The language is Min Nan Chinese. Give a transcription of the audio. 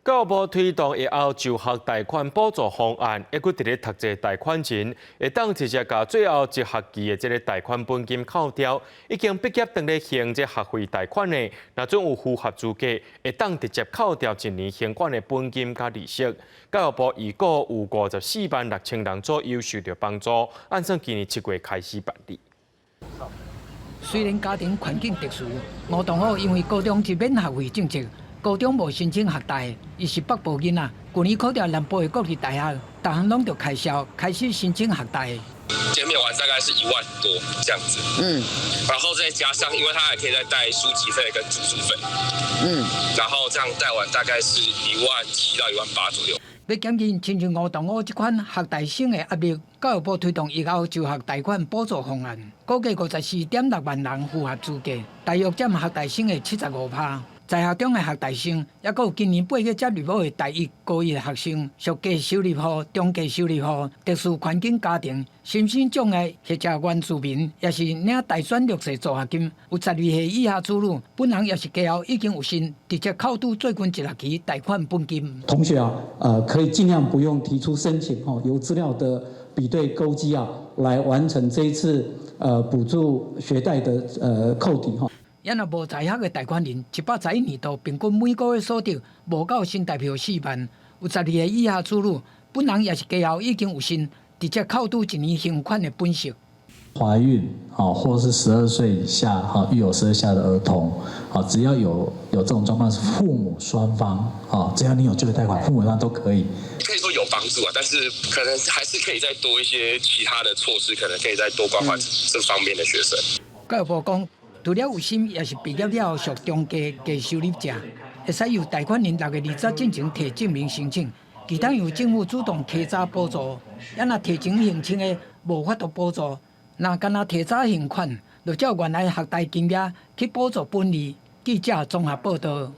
教育部推動疫後就學貸款補助方案，猶閣佇咧讀冊貸款人，會當直接共最後一學期的這個貸款本金扣掉。已經畢業當咧還這學費貸款的，若準有符合資格，會當直接扣掉一年還款的本金佮利息。教育部預估有54萬6千人左右受著幫助，按算今年7月開始辦理。雖然家庭環境特殊，吳同學因為高中是免學費政策，高中無申請學貸，伊是北部囡仔，舊年考著南部的國立大學，逐項攏著開銷，開始申請學貸。減免完大概是1萬多這樣子，然後再加上，因為他還可以再貸書籍費跟住宿費，然後這樣貸完大概是1萬7到1萬8左右。欲減輕親像吳同學這款學貸生的壓力，教育部推動疫後就學貸款補助方案，估計54.6萬人符合資格，大約佔學貸生的75趴。在校中的學貸生，猶閣有今年8月才入學的大一、高一的學生，屬低收入戶、中低收入戶、特殊環境家庭、身心障礙或者原住民，抑是領大專弱勢助學金，有12歲以下子女，本人抑是家後已經有薪，直接扣除最近一學期貸款本金。同學啊，可以盡量不用提出申請，哦，由資料的比對勾稽啊，來完成這一次補助學貸的扣抵哈。猶若無在學的貸款人，111年度平均每個月所得無夠新台票4萬，有12歲以下子女，本人抑是家後已經有薪，直接扣除一年還款的本息。懷孕啊，或是12歲以下哈，育有12歲以下的兒童，啊，只要有這種狀況，是父母雙方啊，只要你有就學貸款，父母雙方都可以。可以說有幫助啊，但是可能還是可以再多一些其他的措施，可能可以再多關懷這方面的學生。教育部講，除了有薪，抑是畢業了後屬中低低收入者，會使由貸款人6月20進前提證明申請，其他由政府主動提早補助。猶若提前申請的無法度補助，若干焦提早還款，就照原來學貸金額去補助本利。記者綜合報道。